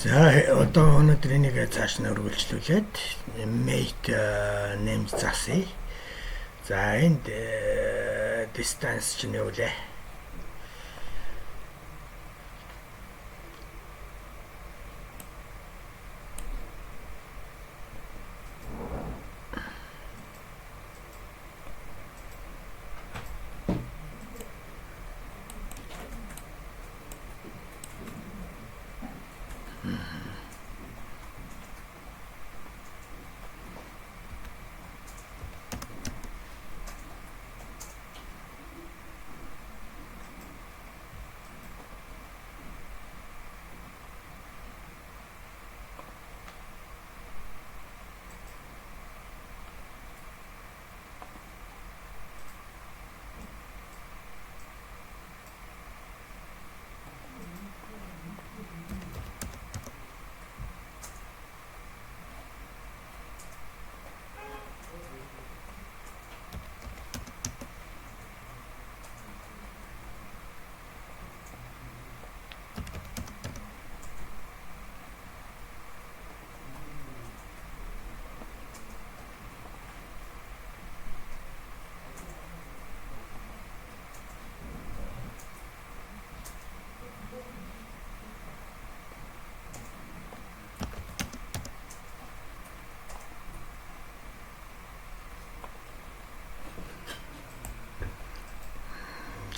За, одоо өнөөдөр энийг цааш нь үргэлжлүүлээд mate нэмж засъя. За, энд distance чинь юу лээ?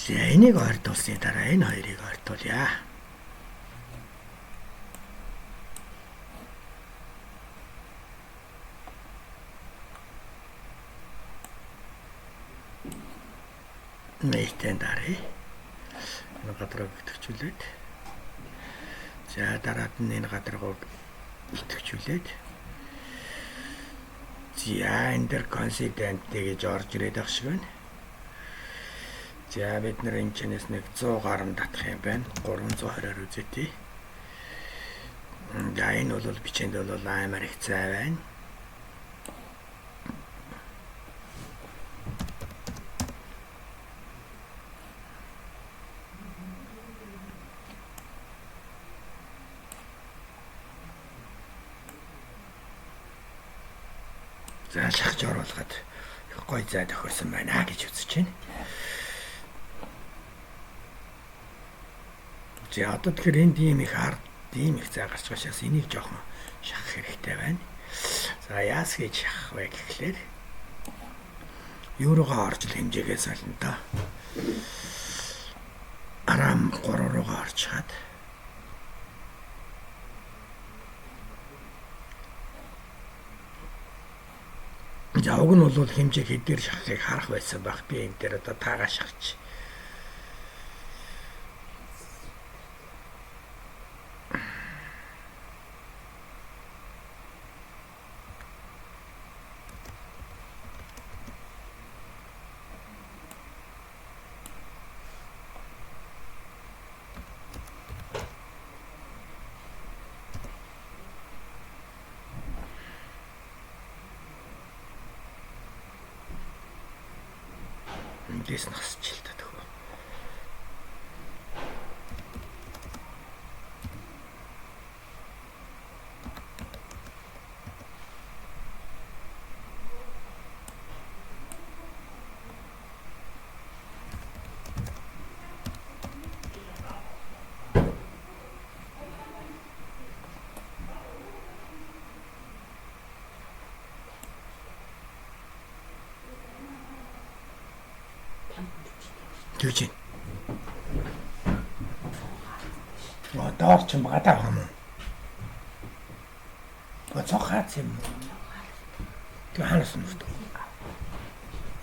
За, энийг ойртуулсны дараа энэ хоёрыг ойртуулъя. Mate-ийн даръя. Энэ гадрыг идэвхжүүлээд, за, дараад нь энэ гадрыг идэвхжүүлээд, за, энэ дээр coincident гэж орж ирээд байх шиг байна. За, бид нар энэ чинээс нэг 100 гаруй татах юм байна. 320-оор үзээтэй. За, энэ бол бичээнд бол амар их зай байна. За, шахаж оруулахад их гоё зай тохирсон байна гэж үзэж байна. За, одоо тэгэхээр энд ийм их ард ийм их зай гарч байгаа шээс энийг жоохон шахах хэрэгтэй байна. За, яас гэж шахах вэ гэхлээр юу руугаа орж л хэмжээгээ солино доо. Арам 3 руугаа орчхаад за, уг нь бол хэмжээ хэдээр шахахыг харах байсан байх. Би энэ дээр одоо таагаа шахаж. Эндээс нь хасч л та төхөө. Тэгж байна. Оо, доор ч юм гадаа юм уу? Цог хаац юм уу? Тэг хаанаас нүрт.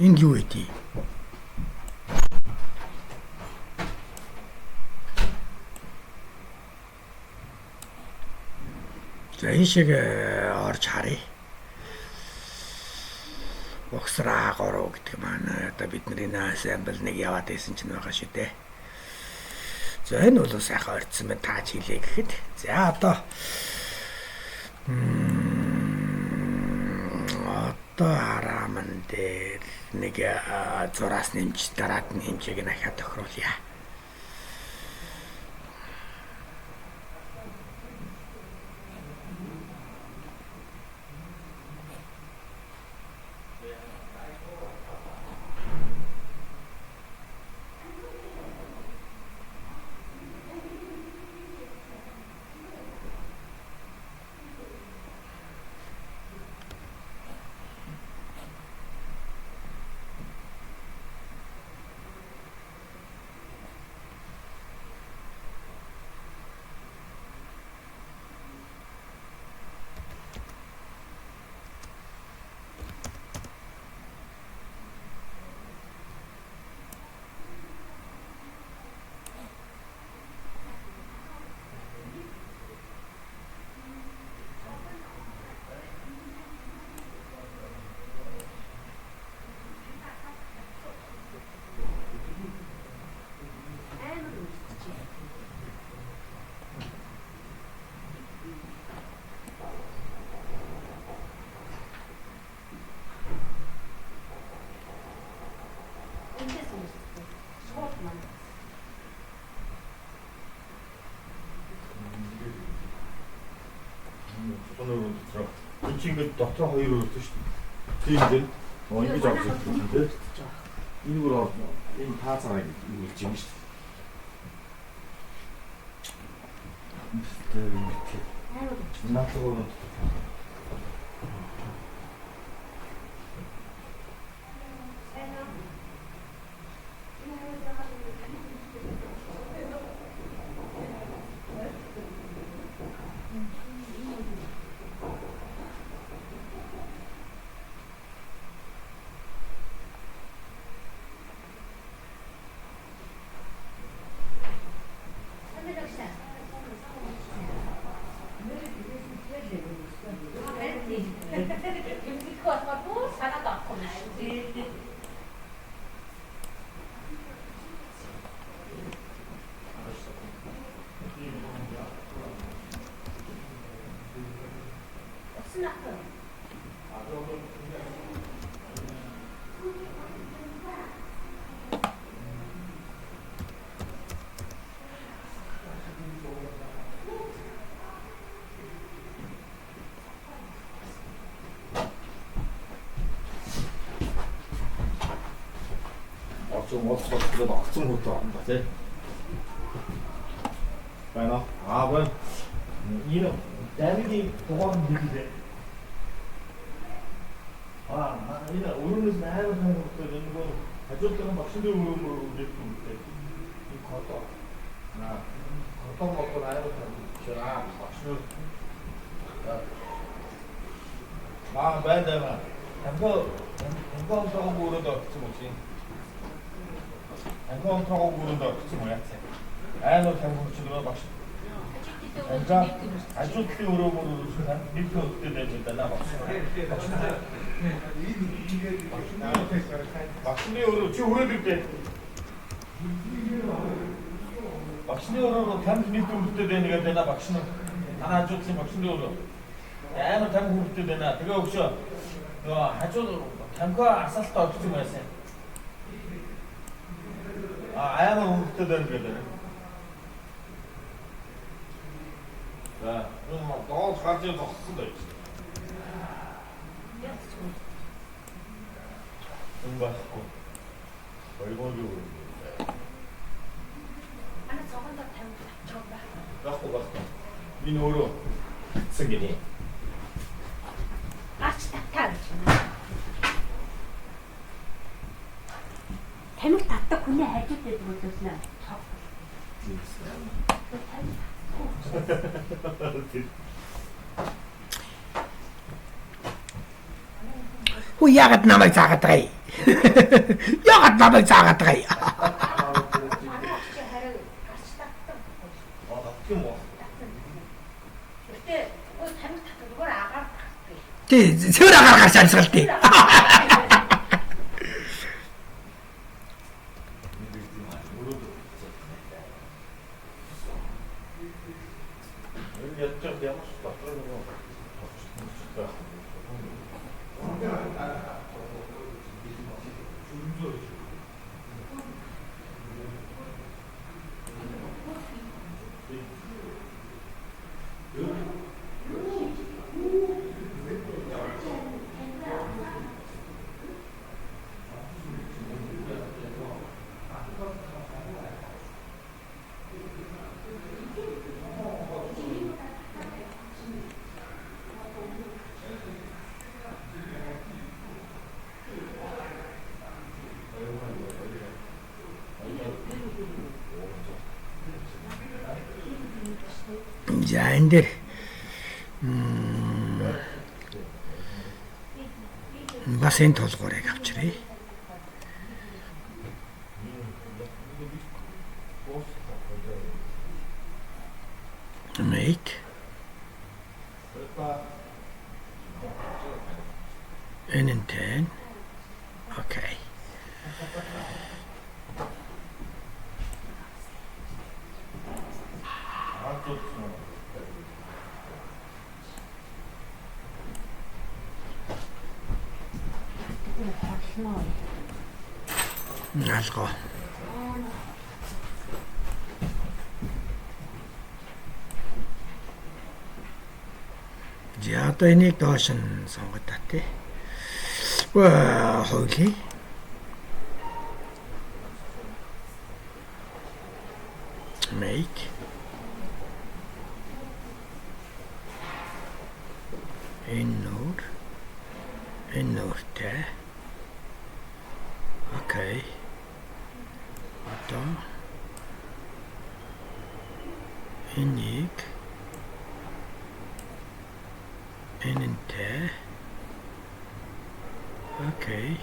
Энд юу вэ? За, энэ шиг орж харъя. Угсар А3 гэдэг маань одоо бидний sample нэг яваад байсан чинь байгаа шүү дээ. За, энэ бол сайхан ойртсон байна тааж хийлээ гэхэд. За, одоо харааман дээр нэг зураас нэмж дараад нь хэмжээг нь ахиад тохируулъя. Цугны өрөөнд дотор. Энд чинь ингээд дотор хоёр өрөөтэй шүү дээ. Тийм дээ. Ингэж орж ирэх юм дээ. Энэ бүр орно. Энэ таацаараа ингэж юм шүү дээ. Тэр юм тий. Наацгаа өрөөнд дотор. Орцсон олцсон огцон хөтөө орно ба тий. Байна. Аа байна. Энэ дамигийн дугаар нь хэлээ. Аа энэ өрөөнөөс амар сайн хөтөө энэ нөгөө хажуудлын багшны өрөө нэг юм дээ. Энэ кодо. Аа кодо модо амар сайн хөтөө. Аа багшны Аа байна. Тамга тамга онтойгоо өрөөд орсон юм чи. Тамга онтойгоо өрөөнд орсон юм яацсан. Амар тамга хүч нөгөө багш. Тамга хажуудлын өрөө мөр өрөөс нэг хөттэй байж байна багш. Багшны өрөө чи өрөөд ирдэ. Багшны өрөөр тамга нэг хөттэй байна гэдэг байна багш нар. Танай хажуудлын багшны өрөө. Амар тамга хөттэй байна. Тэгээ өгшөө. Нөгөө хажуу тамхи асаалтаа орсон байсан. Аа амар хөвгтэй байна гэдэг. За, энэ доор харж зогссон байж. Энэ байхгүй. Хоёргоо юу? Ана цогондоо тамхи татчих байх. Байхгүй байхгүй. Энэ өөрөө татсан гинэ. Гарч татаа гэж. Тамхи татдаг хүний хажууд байдаг боловсноо. Цог. Хүү яагаад намайг заагаад байгаа юм? Яагаад намайг заагаад байгаа юм? Манай чи харин гарч татдаг. Аа татдаг юм уу? Гэтэ үгүй тамхи татдаг зүгээр агаар татдаг. Тий, цэвэр агаар гарч амьсгалтай. За энэ дээр бас энэ тулгуурыг авчиръя. Mate. Энэ нь 10. Окей. Алгаа. За одоо энийг доош нь сонгоод та тий. Хуулий. Make. Энэ нүүр. Энэ нүүртэй. Окей. Одоо энийг энэнтэй. Окей.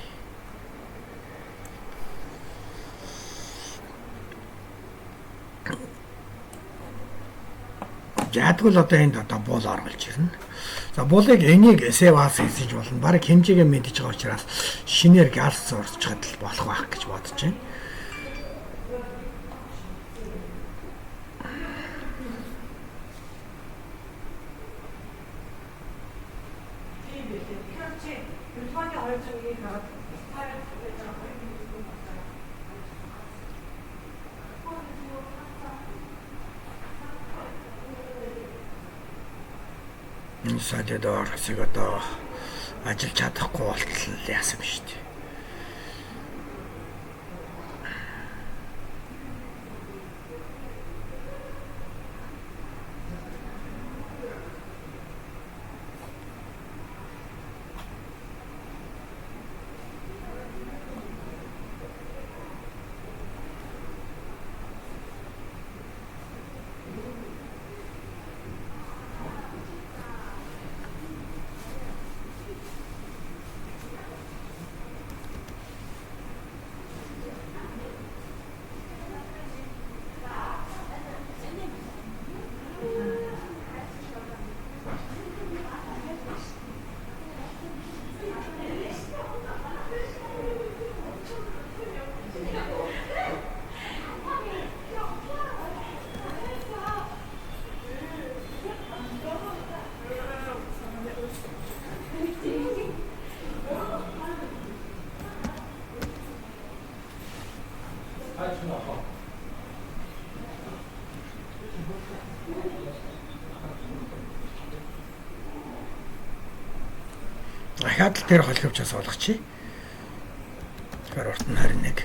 За тэгвэл одоо энд одоо буул оруулж ирнэ. За буулыг энийг save as хийж болно. Бараг хэмжээгээ мэдэж байгаа учраас шинээр галс зурчхад л болох байх гэж бодож байна. Садад орсыг одоо ажиллаж чадахгүй болтол яасан юм шүү дээ. Дахиад л тэр холхивчаас олгочих. Тэгэхээр урт нь 21.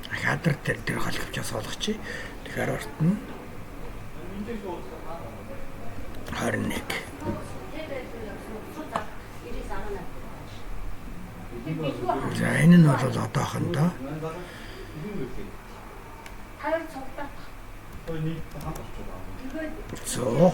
Дахиад тэр холхивчаас олгочих. Тэгэхээр урт нь 21. За энэ нь бол одоохондоо 100.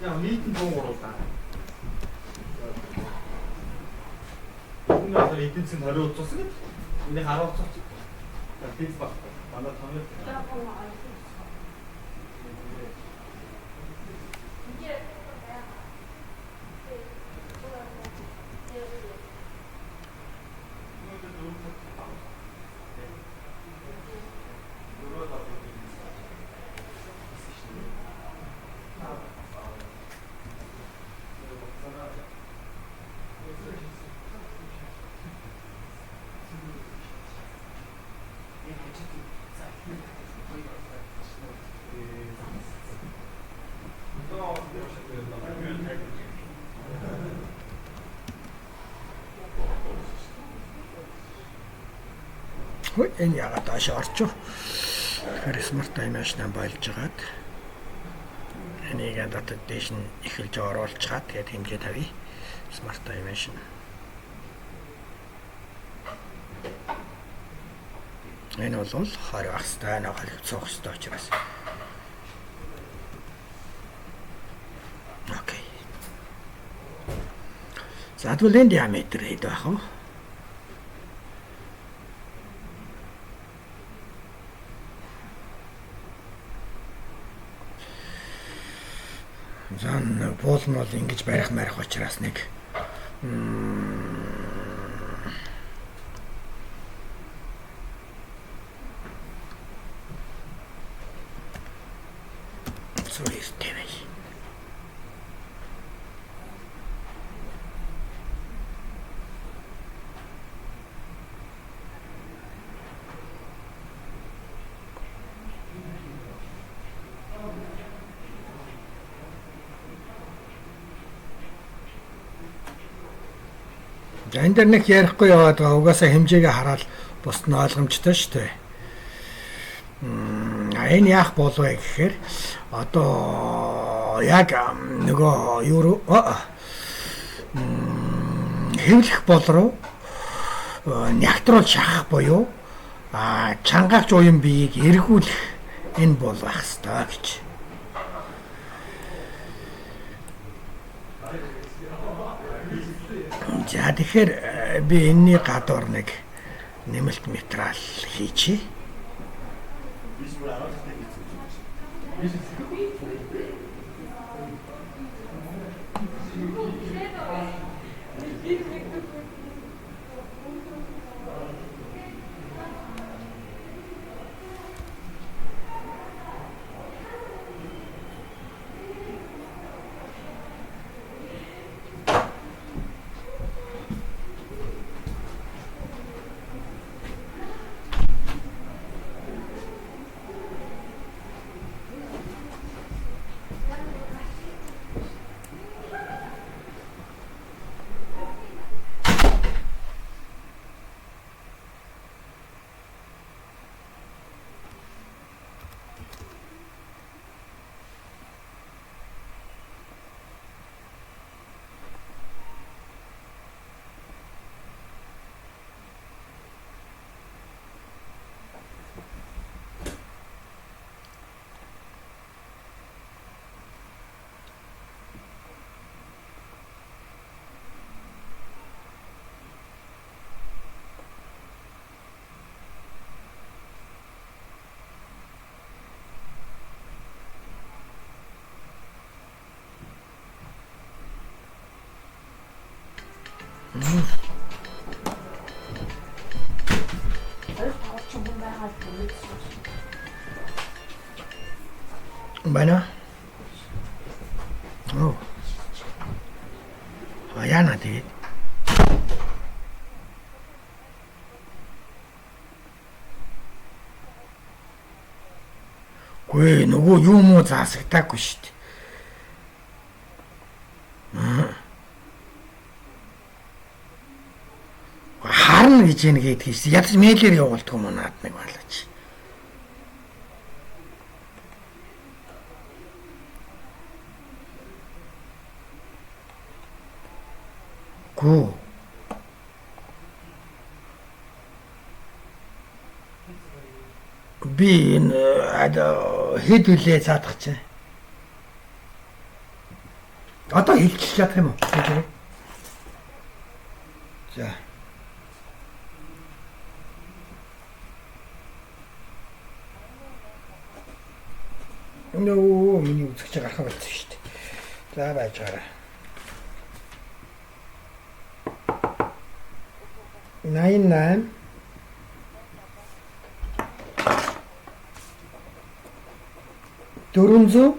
Яг нийт нь 103 даа. Энэ бол эдийн засгийн 20 утас гэж. Энийг 10 утас. За тийц баг. Манай томьёо. Энэ яагаад доош орчих. Тэгэхээр smart dimension болж байгаад энийг одоо дээш нь эхэлж оруулчихад тэгээд хэмжээ тавья. Smart dimension. Энэ бол 20 байх хэвээр, нэг холбогдох хэвээр учраас. Окей. За тэгвэл энэ диаметр хэд байх вэ? За буул нь бол ингэж барих марих учраас нэг 195 бай. За энэ дээр нэг ярихгүй яваад байгаа. Угаасаа хэмжээгээ хараад бусд нь ойлгомжтой шүү дээ. Энэ яах болов вэ гэхээр одоо яг нөгөө юу руу хэвлэх бол руу нягтруул шахах буюу чангаагч уян биеийг эргүүлэх энэ бол байх ёстой гэж. За тэгэхээр би энэний гадуур нэг нэмэлт материал хийчихье. Байна. Оо. Яана тэгээд. Гүй нөгөө юм уу заасагдаагүй шүү дээ. Харна гэж юм гэдгийг шүү. Ядаж мэйлээр явуулдаг юм уу наад нэг балаач. Гүү. Би энэ хэд үлээ заадах чинь. Одоо хэлчих чадах юм уу? За. Нөө миний үзэгч гарах болсон шүү дээ. За байж байгаарай. 88 449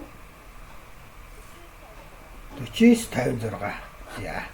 56. За.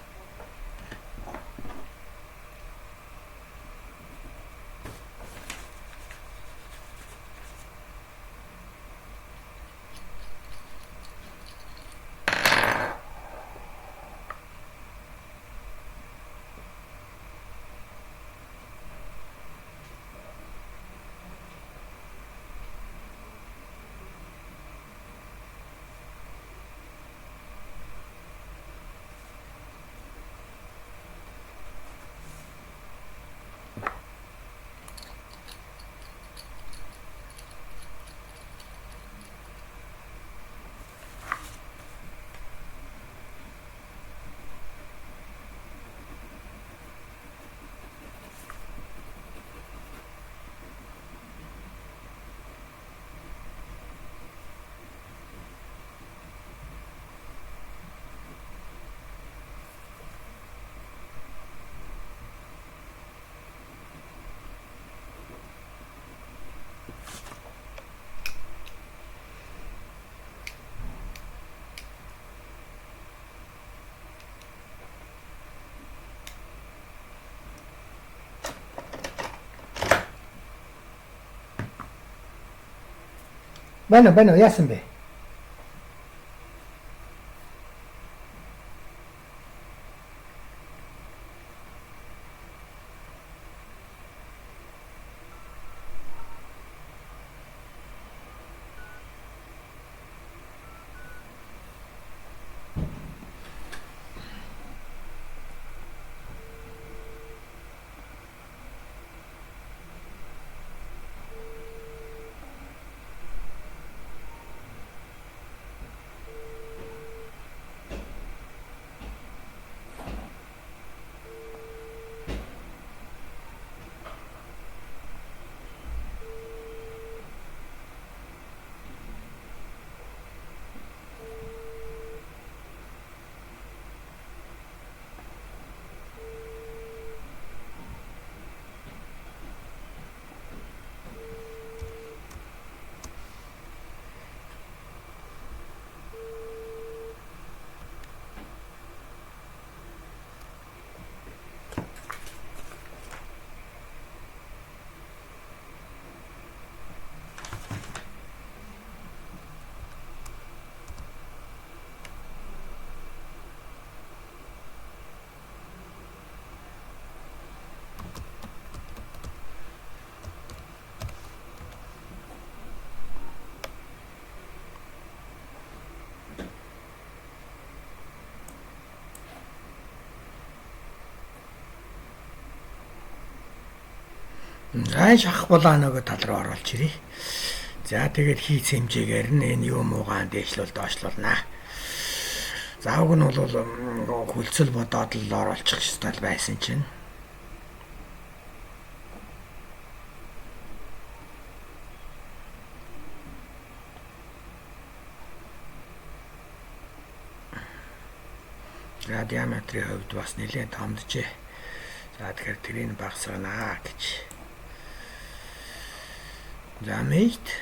Байна байна, яасан бэ? За шахах булаа нөгөө тал руу оруулж ирье. За тэгээд хийц хэмжээгээр нь энэ юм уугаан дээшлүүл доошлуулнаа. За уг нь бол хөлцөл бодоод л оруулчих ёстой байсан чинь. За диаметрийн хувьд бас нэлээд томджээ. За тэгэхээр тэрийг багасганаа гэж. За mate.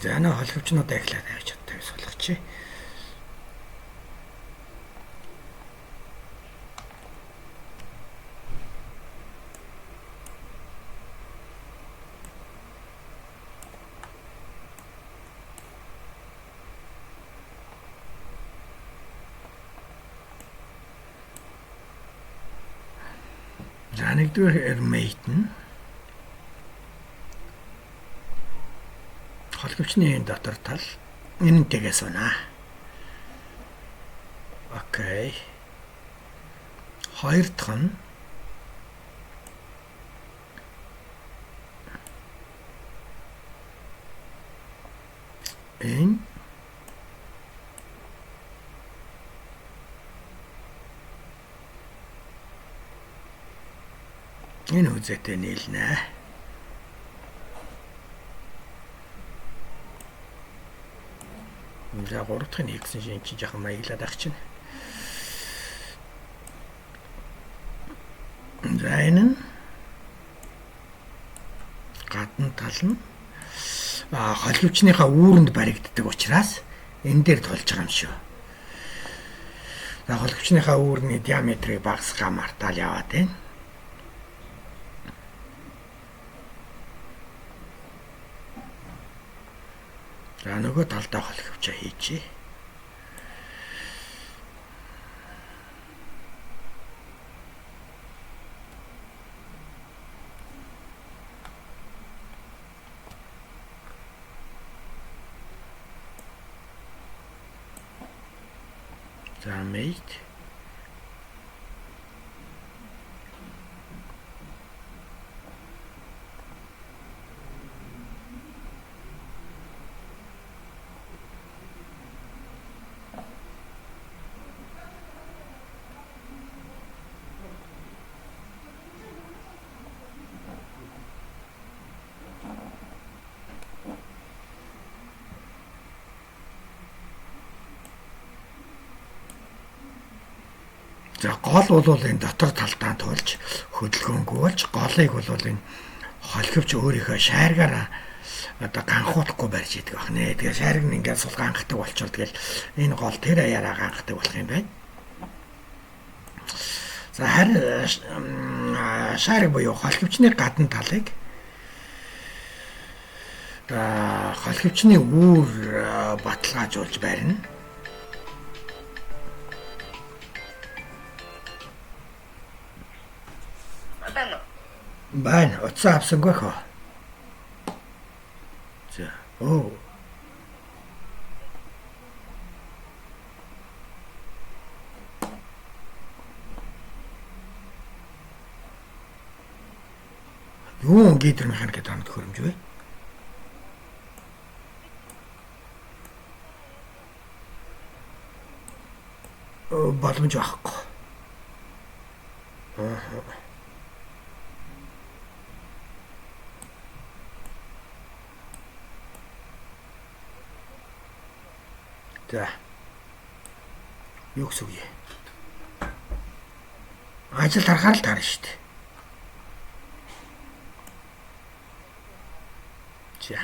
За нөө холховчнуудаа эхлээд авч чадтай суулгачих. За нэгдүгээр mate нь холховчны энэ дотор тал энэнтэйгээ сунаа. Окей. Хоёр дахь нь энэ энэ үзээтэй нийлнэ. За гурав дахь нь хийгсэн шин чи жоохон маяглаад ах чинь. За энэ нь гадна тал нь холховчныхаа үүрэнд баригддаг учраас энэ дээр тулж байгаа юм шүү. За холховчныхаа үүрний диаметрыг багасгаа мартаал яваад байна. За нөгөө талдаа холхивчаа хийчихье. За mate. За гол бол энэ дотор талдаа тулж хөдөлгөөнгүй болж голыг бол энэ холхивч өөрийнхөө шааргаараа одоо ганхуулахгүй барьж идэг байх нэ. Тэгээ шаарг нь ингээд сул ганхдаг болчвол тэгэл энэ гол тэр аяараа ганхдаг болох юм байна. За харин шаарг буюу холхивчны гадна талыг одоо холхивчны үүр баталгаажуулж барина. Байна. Утсаа авсангүй хөө. За. Оо. Юу гидэр механик гэдэг амт хөрөмж вэ? Боломж байхгүй. Аа. За. Юу гэсэн үг юм? Ажил тарахаар л таарна шүү дээ. За.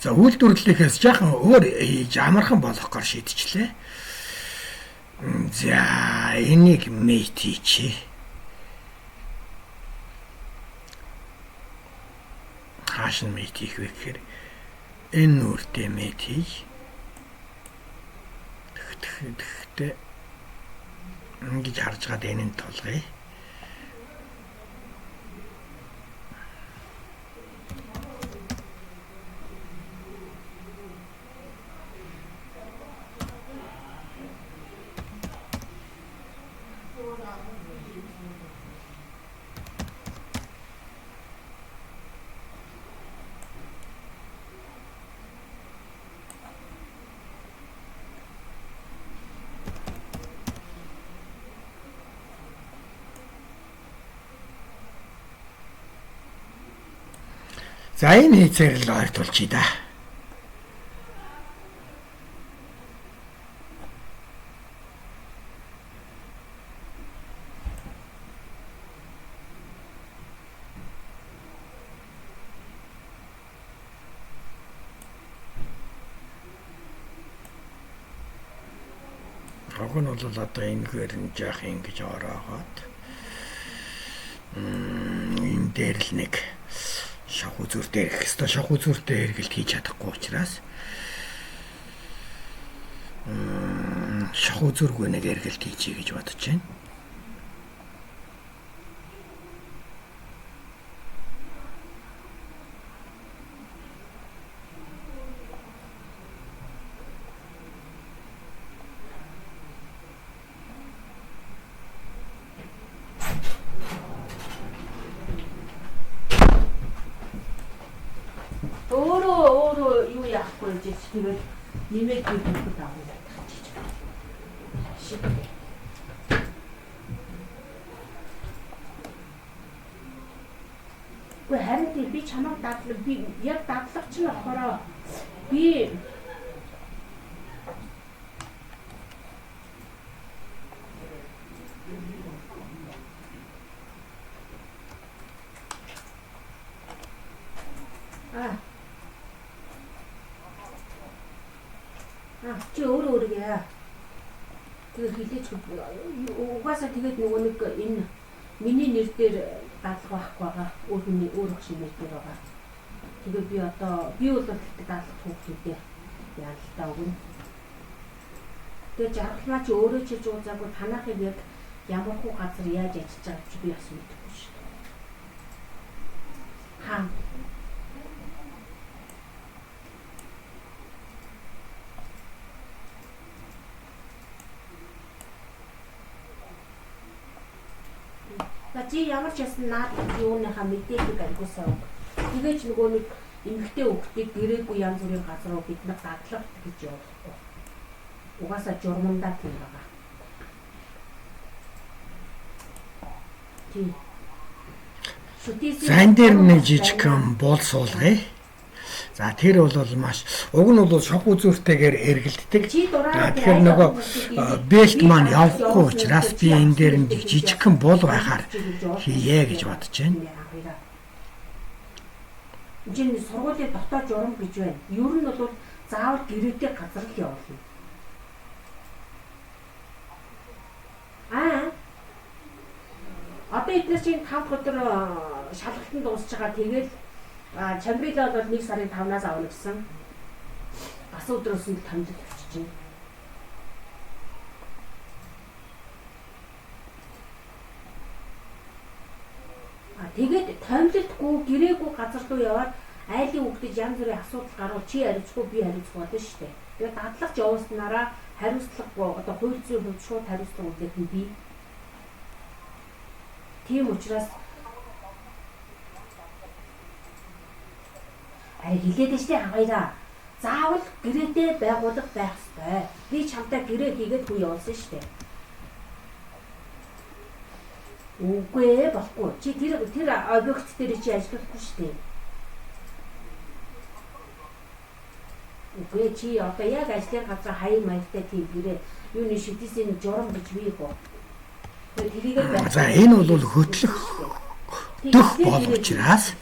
За үйлдвэрлэлийнхээс жаахан өөр хийж амархан болох гор шийдчихлээ. За энийг mate хийчихье. Хааш нь mate хийх вэ гэхээр энэ нүртээ mate хий. Тэгтээ ингэж харж гаад энэ нь тулгая. За энэ хийцээр л ойртуулчихъя да. Уг нь бол одоо энэгээр нь жаах ингэж ороогоод энэ дээр л нэг шавх үзүүртэй их ёстой шавх үзүүртэй эргэлт хийж чадахгүй учраас шавх үзүүргүй нэг эргэлт хийчихье гэж бодож байна. Өөрөө юу яахгүй гэж тэгээд нэмээд би бүгд авах гэж байна. Үгүй харин тий би чамайг дадлаг би яг дадлагч нь болохоор би чи өөрөө өөрийгөө яа. Тэгээд хилээч угаасаа тэгээд нөгөө нэг энэ миний нэр дээр дадлага байхгүй байгаа. Өөр хүний өөр багшийн нэр дээр байгаа. Тэгээд би одоо би бол дадлага хүүхдүүдээ яалаа өгнө. Тэгээд жаргалмаа чи өөрөө чиж уулзаагүй танахыг яг ямар хуу газар яаж ажиллаж байгааг чи би бас мэдэхгүй шүү дээ. Хаа. За чи ямар ч ясан наад юуныхаа мэдээллийг альгуулсаа өг. Тэгээд ч нөгөө нэг эмэгтэй хүүхдийг гэрээгүй янз бүрийн газар руу бид нар дадлага гэж явуулахгүй. Угаасаа журмандаа тийм байгаа. Тийм. За энэ дээр нэг жижигхэн буул суулгая. За тэр бол маш уг нь бол шог үзүүртэйгээр эргэлддэг. Тэгэхээр нөгөө бэлт маань явахгүй учраас би энэ дээр нэг жижигхэн буул байхаар хийе гэж бодож байна. Жин сургуулийн дотоод журам гэж байна. Ер нь бол заавал гэрээтэй газар л явуулна. Аа. Одоо эдгээр чинь 5 өдөр шалгалтанд дуусч байгаа. Тэгэл Чамбрилаа бол 1 сарын 5-наас авна гэсэн. Бас өдрөөс нь томилол авчиж байна. А тэгээд томилолтгүй гэрээгүй газар руу яваад айлын хүүхдэд янз бүрийн асуудал гарвал чи хариуцгүй би хариуцгүй болно шүү дээ. Тэгээд дадлагч явуулснараа хариуцлагагүй одоо хууль зүйн хувьд шууд хариуцлага үлдээх нь би. Тийм учраас арай хилээд штэ хаваараа. Заавал гэрээтэй байгууллага байх ёстой. Би чамтай гэрээ хийгээд хүн явуулсан штэ. Үгүй ээ болохгүй. Чи тэр тэр объект дээр чи ажиллахгүй штэ. Үгүй чи одоо яг ажлын газар хаяг маягтай тийм гэрээ юуны шидээсийн журам гэж бий хөө. Тэгээд тэрийгээ За энэ бол хөтлөх дөх бол учраас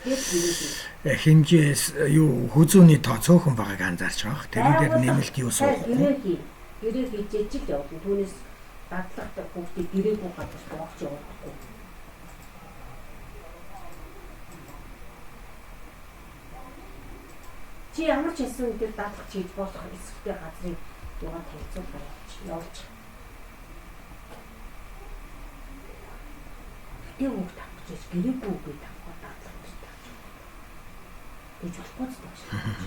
хэмжээс юу хүзүүний тоо цөөхөн байгааг анзаарч байгаа. Тэрэн дээр нэмэлт юу суухгүй. Гэрээ хийж л явуулна. Түүнээс дадлагт хүүхдийг гэрээгүй газар дугаач явуулахгүй. Чи ямар ч хэлсэн тэр дадлага хийж болох эсвэртэй газрыг юугаар танилцуулгаар явуулж. Гэтэ хүүхд авах гэж гэрээгүй үгүй авах дадлага гэж тааж. Гэж болохгүй ч тааж.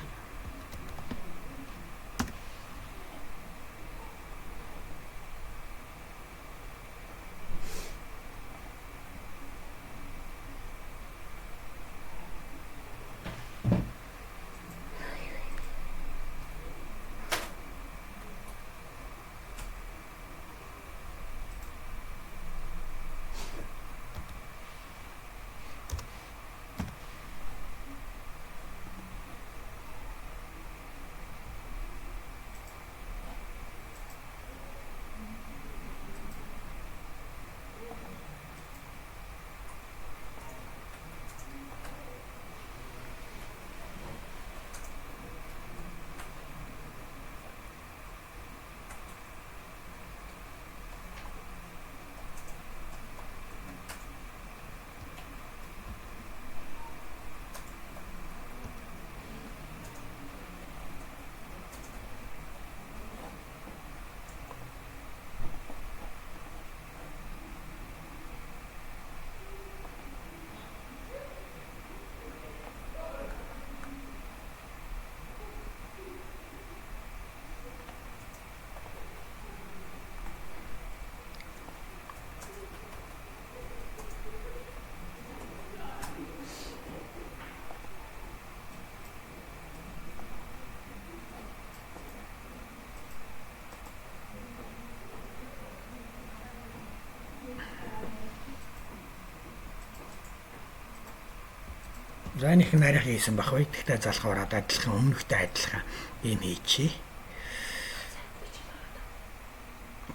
За энэ их нарийнх хийсэн бах бай. Тэгтээ залхуураад адилхан өмнөхтэй адилхан ийм хийчихье.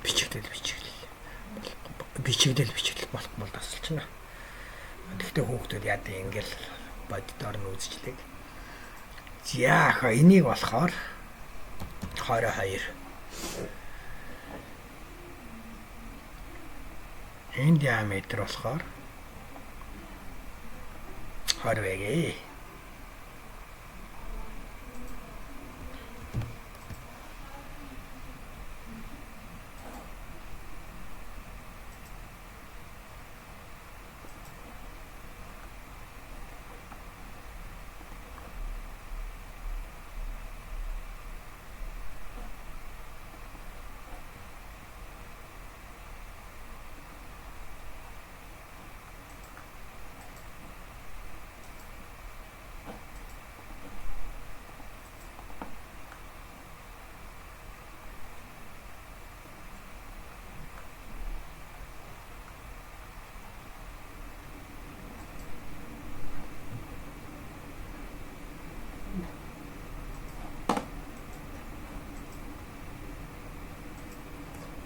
Бичигдэл бичигдэл. Бичигдэл бичигдэл болох бол тасалчихна. Тэгтээ хүүхдүүд яа даа ингээл боддоор нь үзчихлээ. За хаа энийг болохоор 22. Энэ диаметр болохоор 20 байгээ.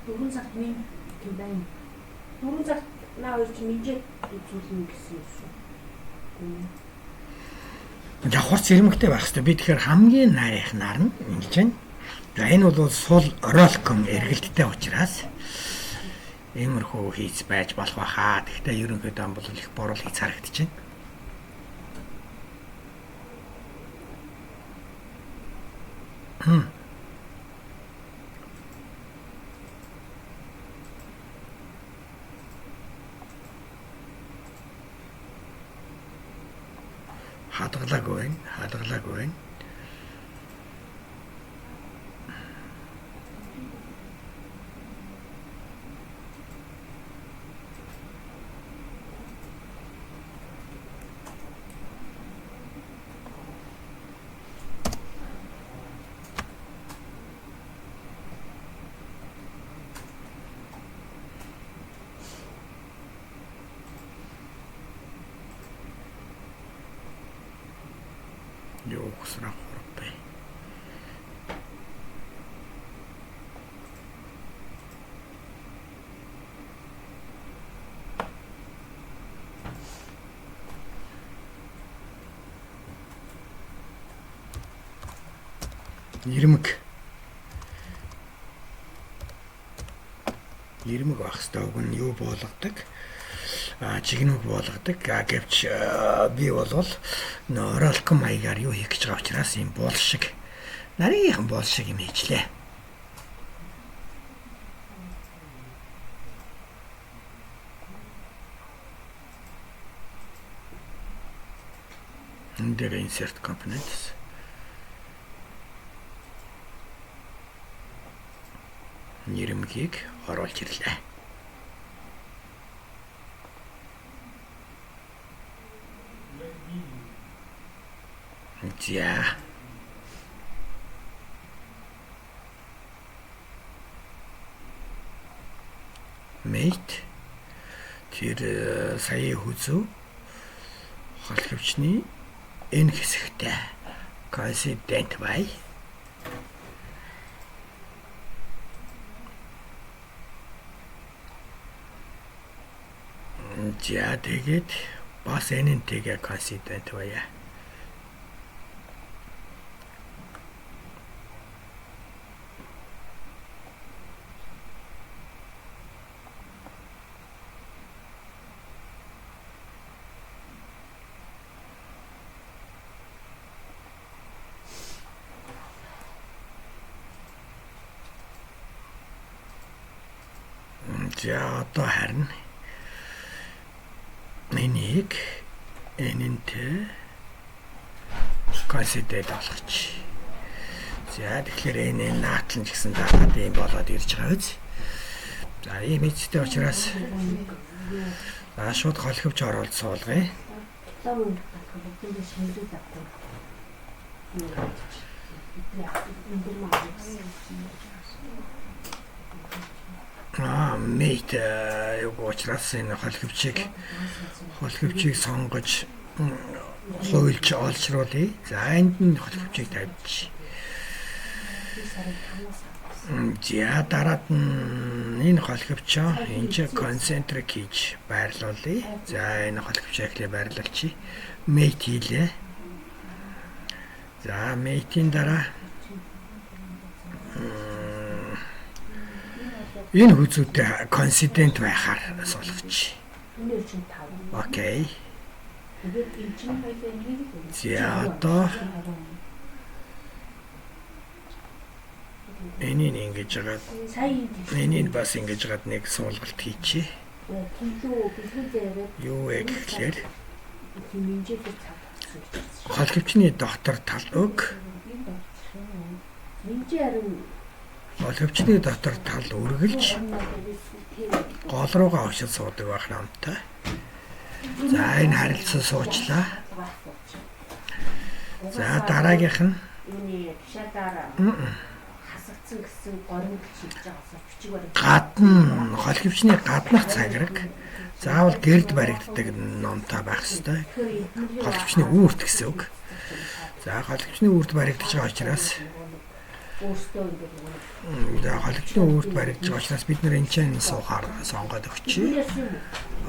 Дөрвөн цагт минь тийм байна. 4 цагт наа хоёр чи минжээ үзүүлнэ гэсэн юм шүү. Яг хурц ирмэгтэй байх хэрэгтэй. Би тэгэхээр хамгийн нарийнх нар нь ингэж байна. За энэ бол сул оролкон эргэлттэй учраас иймэрхүү хийц байж болох байхаа. Гэхдээ ерөнхийдөө бол их буруу хийц харагдаж байна. Хадгалаагүй байна. Хадгалаагүй байна. Юу гэсраа хурбэ. Ирмэг. Ирмэг байх ёстой. Уг нь юу болгодог? Чигнүг болгодог. Гэвч би бол оролкон маягаар юу хийх гэж байгаа учраас юм буул шиг нарийнхан буул шиг юм хийжлээ. Энэ дээр insert components. Нэрмгийг оруулж ирлээ. За. Mate тэр сая хүзүү холхивчны энэ хэсэгтээ coincident бай. За тэгээд бас энэнтэйгээ coincident байя. За одоо харин энийг энэнтэй coincident болгоч. За тэгэхээр энэ наатлан ч гэсэн дагаад ийм болоод ирж байгаа биз. За ийм эцтэй учраас за шууд холхивч оруулж суулгая. Mate юг учраас энэ холхивчийг сонгож хуйлж олшруулъя. За энд нь холхивчийг тавьж. За дараад нь энэ холхивчоо энэ ч concentric хийж байрлуулъя. За энэ холхивчоо эхлээ байрлуулчих. Mate хийлээ. За mate-ийн дараа Энэ хүзүүтэй coincident байхаар суулгач. Окей. За одоо энийг ингэж жагаад энийг бас ингэж жагаад нэг суулгалт хийчихье. Юу вэ гэхлээр хол хөвчний дотор тал өг. Хол хөвчний дотор тал үргэлж гол руугаа очиж суудаг байх намтай. За энэ харилцан суучлаа. За дараагийнх нь гадна хол хөвчний гаднах цагираг заавал гэрд баригддаг номтой байх ёстой. Хол хөвчний үүрт гэсэн үг. За хол хөвчний үүрт баригдаж байгаа учраас хол хөвчний үүрт баригдаж байгаа учраас бид нэр энэ ч суухаар сонгоод өгчээ.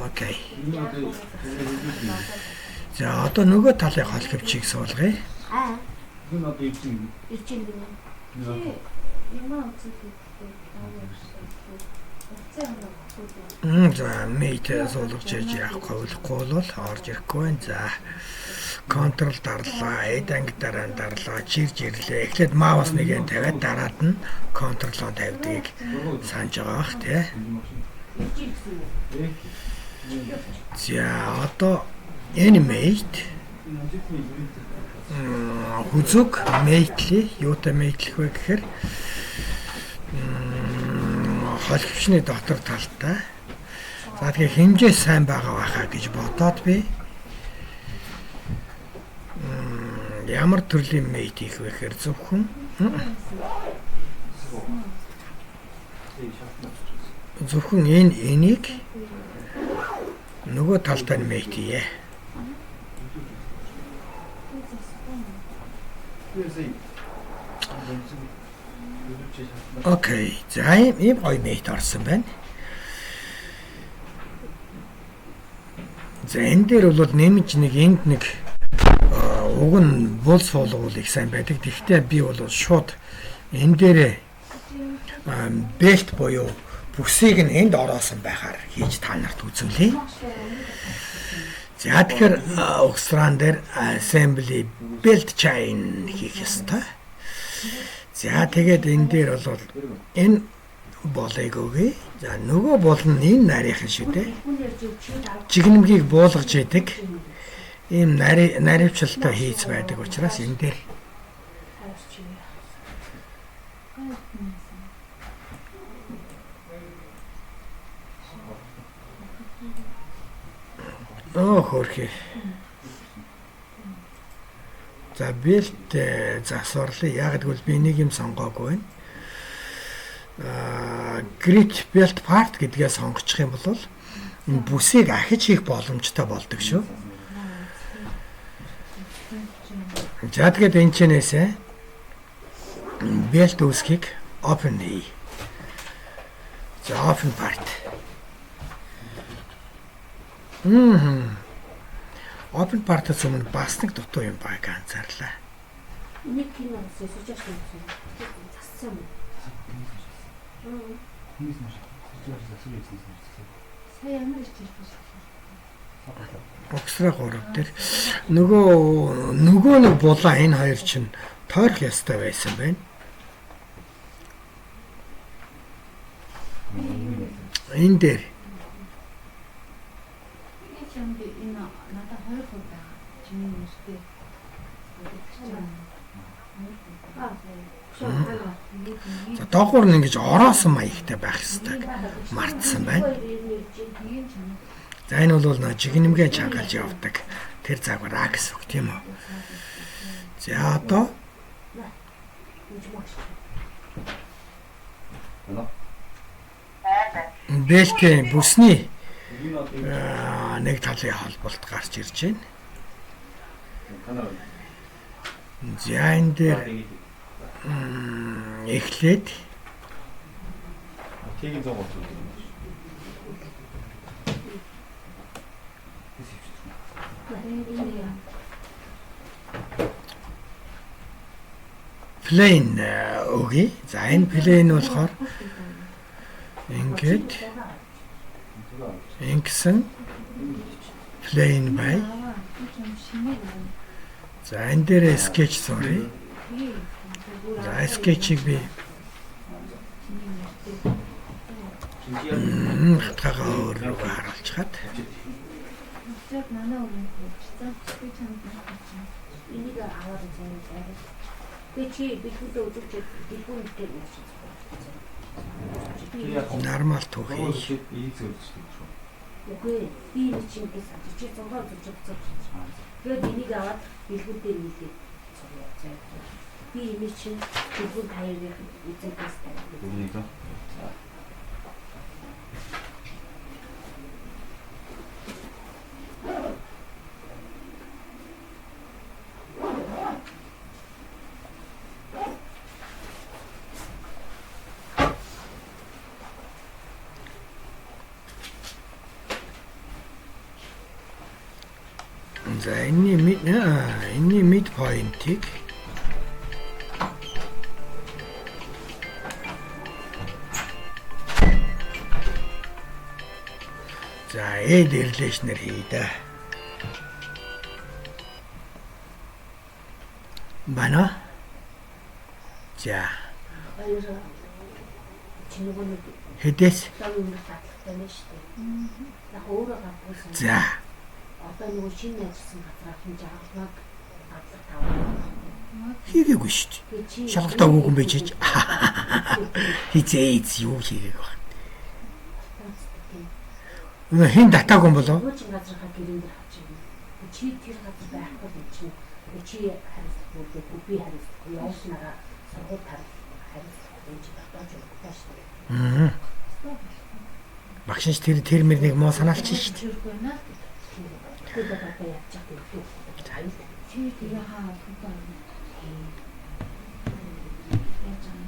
Окей. За одоо нөгөө талын хол хөвчийг суулгая. За mate суулгаж яж яахгүй болохгүй бол орж ирэхгүй байна. За control дарлаа, эд анги дараа дарлаа, чирж ирлээ. Эхлээд mouse нэгээ тавиад дараад нь control-оо тавьдгийг санаж байгаа бах тий. За одоо энэ mate хүзүүг mate-ли юутай mate-лэх вэ гэхээр хол хөвчний дотор талтай. За тэгэхээр хэмжээ сайн байгаа байхаа гэж бодоод би ямар төрлийн mate хийх вэ гэхээр зөвхөн энэ энийг нөгөө талтай нь mate хийе. Окей. За ийм гоё mate орсон байна. За энэ дээр бол нэмж нэг энд нэг уг нь бул суулгуул их сайн байдаг. Тэгэхдээ би бол шууд энэ дээрээ belt буюу бүсийг нь энд ороосон байхаар хийж та нарт үзүүлье. За тэгэхээр Oxtran дээр assembly belt chain хийх ёстой. За тэгээд энэ дээр бол энэ болыг өгье. За нөгөө бол нь энэ нарийнхан шүү дээ. Жигнэмгийг буулгаж идэг ийм наривчлалтай хийц байдаг учраас энэ дээр хөрхи. За belt засварлаа. Яг гэвэл би нэг юм сонгоогүй байна. Create belt part гэдгээ сонгочих юм бол энэ бүсийг ахиж хийх боломжтой болдог шүү. За тэгээд энэ чэнээсээ belt үүсхийг open хий. За open part. Open part-аас өмнө бас нэг дутуу юм байг анзаарлаа. Нэг кино сужаач юм. Зассан юм. Сая ямар ичиж биш. Оксра 3 дээр нөгөө нэг булаа энэ хоёр чинь тойрох ёстой байсан байна. Энэ дээр энэ надад 2% байгаа. Чиний нэртэй. За доогуур нь ингэж ороосон маягтай байх ёстой мартсан байна. За энэ бол нөө жигнэмгээ чангалж явдаг тэр загвараа гэсэн үг тийм үү. За одоо бэлтийн бүсний нэг талын холболт гарч ирж байна. За энэ дээр эхлээд plane өгье. За энэ plane болохоор Ингээд ингэсэн plane by. За энэ дээр sketch зуръя. За sketch-ийг би хатгагаа өөр рүүгээ харуулчихад. Манай өрөөнд хурцсан. Би чамд наах. Энийг аваад үзье. Тэгээ чи бэлгүүдээ үзүүлээд бэлгүүнтэй уншиж. Нормал түүхий. Үгүй би энэ чинь би чи 6 үзүүлж буцаж. Тэгээд энийг аваад бэлгүүдээ нийлээд зуръя. Би энэ чинь бэлгүүн 50-ыг үзэгдээс тавина. За энэний mid point-ийг за add relation-ээр хий да. Бана. За. Чи нөгөө нэг хэдээс өмнөх дадлагтай нь шүү дээ. Яг өөрөө гардгуулсан. За. Одоо нөгөө шинэ ажилласан газраа хин жаргалмаг дадлаг таваа. Хийгээгүй шүү дээ. Шалгалтаа өгөөгүй юм байж чи. Хизээц юу хийгээг баг. Өнөө хин татаагүй юм болов? Хуучин газрынхаа гэрэн дээр авч ирнэ. Чи тэр газар байхгүй юм чинь чи хариуцлага би хариуцлага явуулснараа сургууль хариуцлага юм чи дотоож өгөхгүй шүү дээ. Багш нь тэр мөр нэг муу санаалч шүү дээ. Тэгээд одоо яаж яах вэ? Чи тэгээ хаа албатай байна. Яаж юм?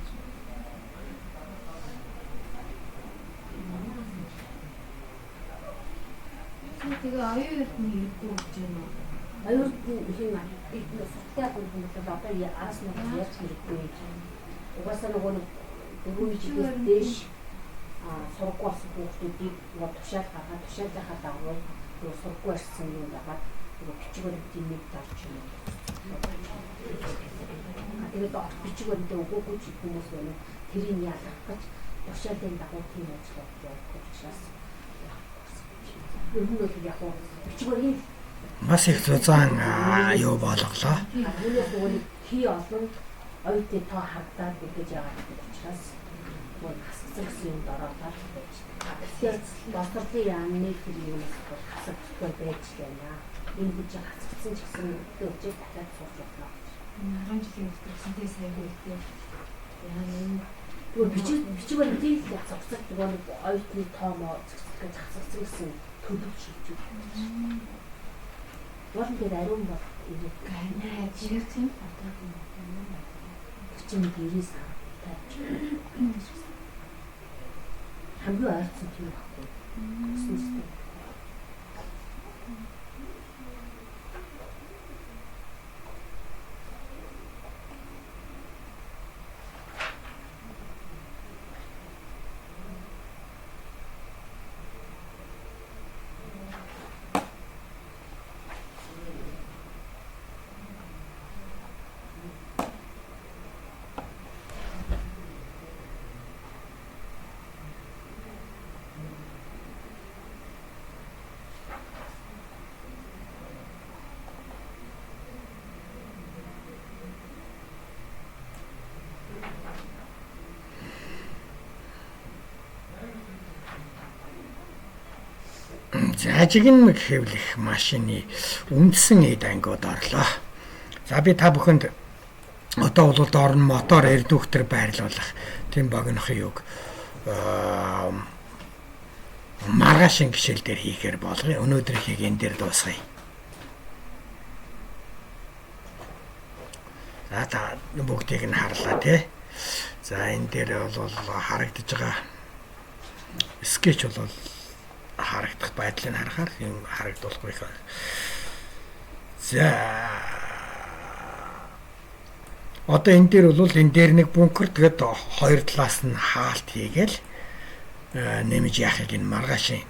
Тэгээ оюун эрдэнэ ирдүү гэж байна уу? Оюун эрдэнэ хин бид суртаа гүн бол одоо араас нь ярьж хэрэггүй. Угаасаа нөгөө нэг 4 жилээс дээш сургуу болсон хүүхдүүдийг нөгөө тушаал гаргаад тушаалынхаа дагуу нөгөө сургуу арьсан юм дагаад нөгөө бичиг баримтын нэг дарж юм. Тэгээд бичиг баримтаа өгөөгүй ч хүмүүс байна. Тэрийг ялгах гэж тушаалын дагуу тийм ажил явуулах учраас ер нь бол яг бичиг баримт бас их зузаан юу болголоо. Түүнээс нөгөө нэг хий олон оюутны тоо хардаад гэж яагаад гэдэг учраас нөгөө хасгсан гэсэн юмд ороод байж. Тэгэхээр боловсролын яамны тэр юмс бол хасагдахгүй байж байна. Энэ хүн чинь хасгдсан ч гэсэн өчиг дахиад сууж болно. 10 жилийн өдрсөн тий сайн үлдээ. Яа энэ нөгөө бичиг баримтын зогсолт нөгөө нэг оюутны тоо моо зогсолт гэж хасгдсан гэсэн төлөв шийдэж байна. Уул нь тэр ариун бол ирэх гайнаа жирэгсэн одоо юм. Тэр чинь 99 тавьж. Хамгийн ойрцсон тийм байхгүй. Өснөстэй. Зажигн хэвлэх машины үндсэн эд ангиуд орлоо. За би та бүхэнд одоо бол доор нь мотор редуктор байрлуулах тийм богинох юг маргааш гişэл дээр хийхээр болгоё. Өнөөдрийнхийг энэ дээр дуусгая. За та бүгдийг нь харлаа тий. За энэ дээр бол харагдаж байгаа скетч бол харагдах байдлыг харахаар юм харагдуулахгүй их. За одоо энэ дээр бол энэ дээр нэг бункер тэгээд хоёр талаас нь хаалт хийгээл нэмж яахыг энэ маргаашийн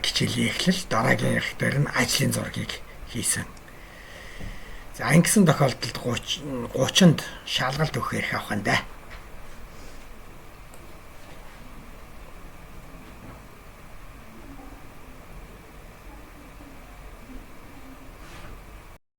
хичээлийн эхлэл, дараагийн их дээр нь ажлын зургийг хийсэн. За, ингэсэн тохиолдолд 30-нд шалгалт өгөх эрх авах нь да.